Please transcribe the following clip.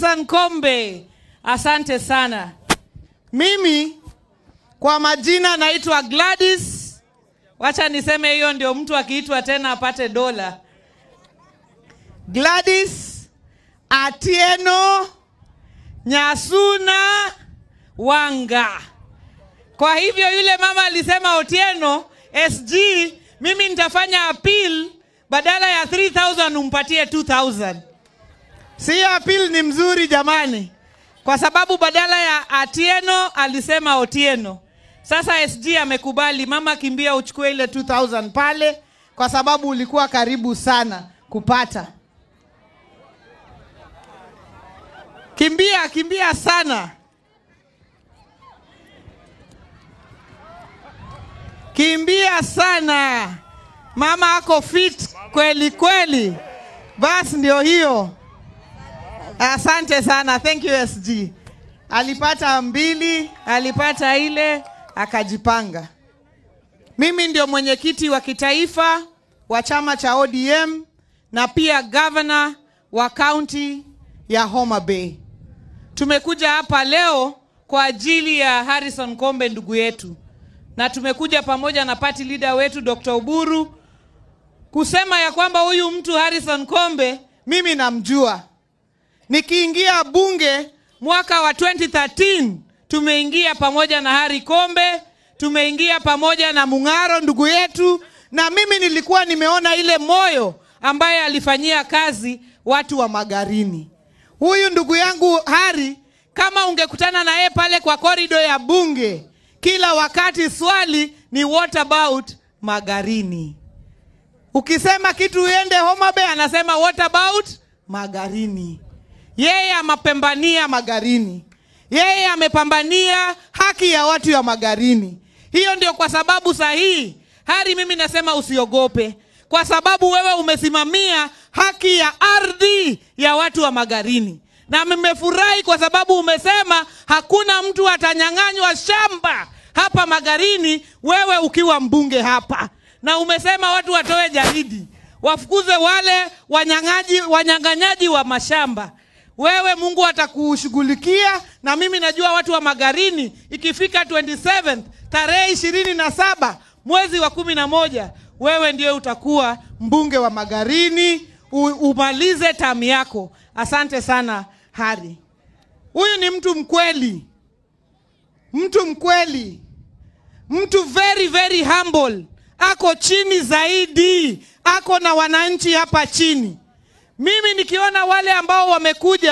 Harrison Kombe. Asante sana. Mimi kwa majina naitwa Gladys. Wacha niseme hiyo ndio mtu akiitwa tena apate dola. Gladys Atieno Nyasuna Wanga. Kwa hivyo yule mama alisema Otieno SG, mimi nitafanya appeal, badala ya 3000 umpatie 2000. Si appeal ni mzuri jamani. Kwa sababu badala ya Atieno alisema Otieno. Sasa SG amekubali, mama kimbia uchukue ile 2000 pale kwa sababu ulikuwa karibu sana kupata. Kimbia, kimbia sana. Kimbia sana. Mama ako fit kweli kweli. Basi ndio hiyo. Asante sana. Thank you SG. Alipata 2, alipata ile, akajipanga. Mimi ndio mwenyekiti wa kitaifa wa chama cha ODM na pia governor wa county ya Homa Bay. Tumekuja hapa leo kwa ajili ya Harrison Kombe ndugu yetu. Na tumekuja pamoja na party leader wetu Dr. Oburu kusema ya kwamba huyu mtu Harrison Kombe mimi namjua. Nikiingia bunge mwaka wa 2013 tumeingia pamoja na Harry Kombe, tumeingia pamoja na Mung'aro ndugu yetu, na mimi nilikuwa nimeona ile moyo ambaye alifanyia kazi watu wa Magarini. Huyu ndugu yangu Harry, kama ungekutana na yeye pale kwa korido ya bunge, kila wakati swali ni what about Magarini. Ukisema kitu uende Homa Bay, anasema what about Magarini. Yeye amepambania Magarini. Yeye amepambania haki ya watu ya Magarini. Hiyo ndio kwa sababu sahihi. Harry, mimi nasema usiogope. Kwa sababu wewe umesimamia haki ya ardhi ya watu wa Magarini. Na nimefurahi kwa sababu umesema hakuna mtu atanyang'anywa shamba hapa Magarini wewe ukiwa mbunge hapa. Na umesema watu watoe jaridi, wafukuze wale wanyang'anyaji wa mashamba. Wewe Mungu atakushughulikia, na mimi najua watu wa Magarini ikifika 27th tarehe 27 mwezi wa 11 wewe ndiye utakuwa mbunge wa Magarini, umalize tamu yako. Asante sana Harry. Huyu ni mtu mkweli. Mtu mkweli. Mtu very very humble. Ako chini zaidi. Ako na wananchi hapa chini. Mimi nikiona wale ambao wamekuja